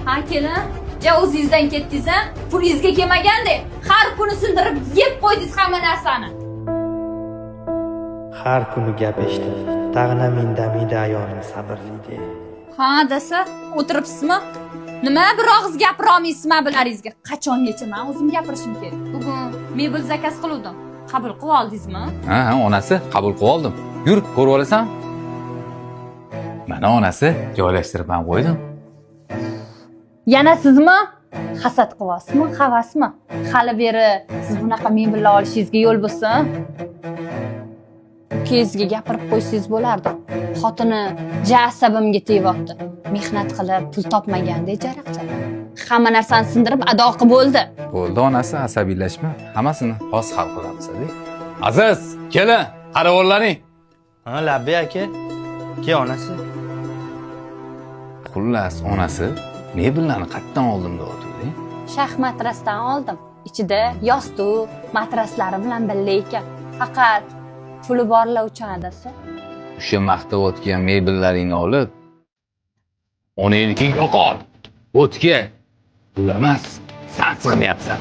Ha, kelin, ja o'zingizdan ketdingiz, a? Pulingizga kelmaganda har kuni sindirib yeb qo'ydingiz hamma narsani. Har kuni gap eshitib, tag'inam indamaydi ayolim sabrli de. Ha, desa, o'tiribsizmi? Nima bir og'iz gapira olmaysizmi bilaringizga? Qachongacha man o'zim gapirishim kerak? Bugun mebel zakaz qiluvdim. Qabul qilib oldingizmi? Ha, onasi, qabul qilib oldim. Yur, ko'rib olasan. Mana onasi, joylashtirib ham qo'ydim. Yana sizmi? Hasad qilyapsizmi, havasmi? Hali beri siz bunaqa mebellar olishingizga yo'l bo'lsin. Ukangizga gapirib qo'ysangiz bo'lardi. Xotini ja asabimga tegyapti. Mehnat qilib pul topmaganda jaraqcha. Hamma narsani sindirib ado qilib bo'ldi. Bo'ldi onasi, asabiylashma. Hammasini hozir hal qilamiz, adi. Aziz, kelin, qaravollaring. Ha, labbay aka. Ke onasi. Xullas, onasi, mebellarni qayerdan oldim deyotgandi? Shah matrasdan oldim. Ichida yostiq, matraslari bilan birga ekan. Faqat puli borlar uchun adasi. O'sha maqtayotgan mebellaringni olib, onangnikiga yo'qol. O'tga. Pul emas, san sig'mayapsan.